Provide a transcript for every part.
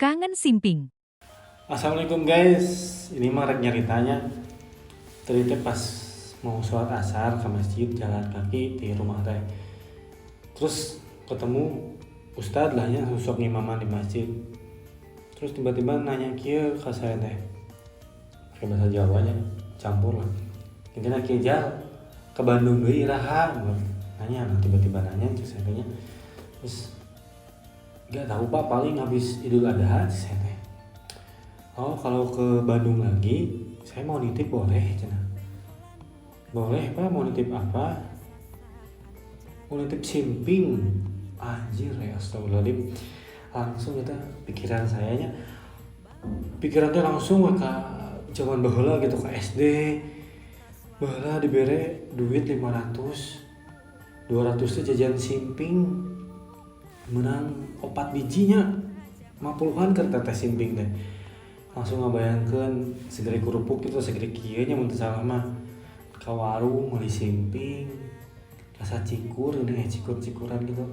Kangen Simping. Assalamualaikum guys, ini mah rek nyaritanya. Tadi teh pas mau sholat asar ke masjid, jalan kaki di rumah teh. Terus ketemu ustadz lah nya, sok ngimaman di masjid. Terus tiba-tiba nanya kieu ke saya teh. Pakai bahasa Jawanya, campur lah. Intinya kieu, "Jal, ke Bandung deui iraha?" Nanya, nah, tiba-tiba nanya cek saya tanya. Terus, "Gak tahu, Pak, paling habis Idul Adha," saya teh. "Oh, kalau ke Bandung lagi, saya mau nitip, boleh?" cenah. "Boleh, Pak, mau nitip apa?" "Mau nitip simping." Anjir ya, astagfirullahaladzim. Langsung kita pikiran sayanya, pikiran teh langsung ke zaman baheula gitu, ke SD. Baheula dibere duit 500, 200 teh jajan simping menang opat bijinya, 50-an keur teh simping teh. Langsung ngabayangkeun segede kerupuk gitu, segede kieu nya mun teu salah mah, ka warung meuli simping rasa cikur ini, cikur-cikuran gitu.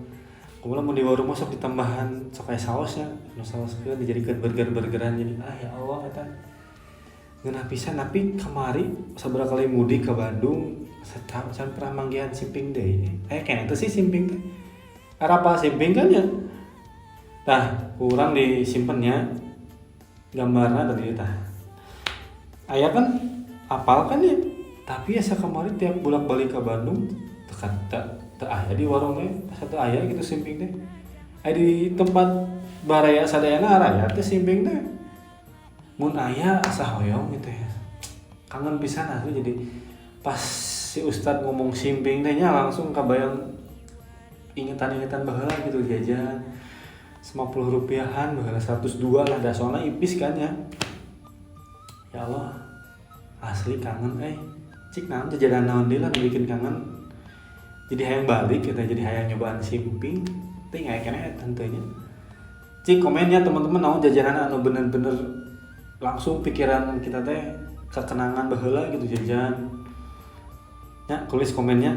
Kemudian mau di warung masuk ditambahan sok aya saosnya nu saoskeun, dijadikeun burger-burgeran. Jadi, ah, ya Allah, eta ngeunah pisan. Tapi kamari sabaraha kali mudik ke Bandung can pernah manggihan simping deui. Eh, kayaknya teh sih simping teh apa simping kan ya. Tah, kurang disimpennya gambarnya tadi. Tah, aya kan, apal kan ya? Tapi ya kemarin tiap bolak balik ke Bandung tekan tak tak aya di warungnya, satu aya gitu simping teh. Aya di tempat baraya sadayana araya teh simping teh. Mun aya asa hoyong gitu ya, kangen pisan aku. Jadi pas si ustadz ngomong simping teh nya, langsung kabayang ingetan-ingetan baheula gitu, jajan 50 rupiahan baheula, 102 lah dah, soalnya ipis kan ya. Ya Allah, asli kangen. Eh, cik, naon jajanan naon deui lah nu bikin kangen, jadi hayang balik kita, jadi hayang nyobaan simping teh? Aya keneh tentunya. Cik, komennya teman-teman, naon jajanan anu bener-bener langsung pikiran kita teh kekenangan baheula gitu jajan ya? Tulis komennya.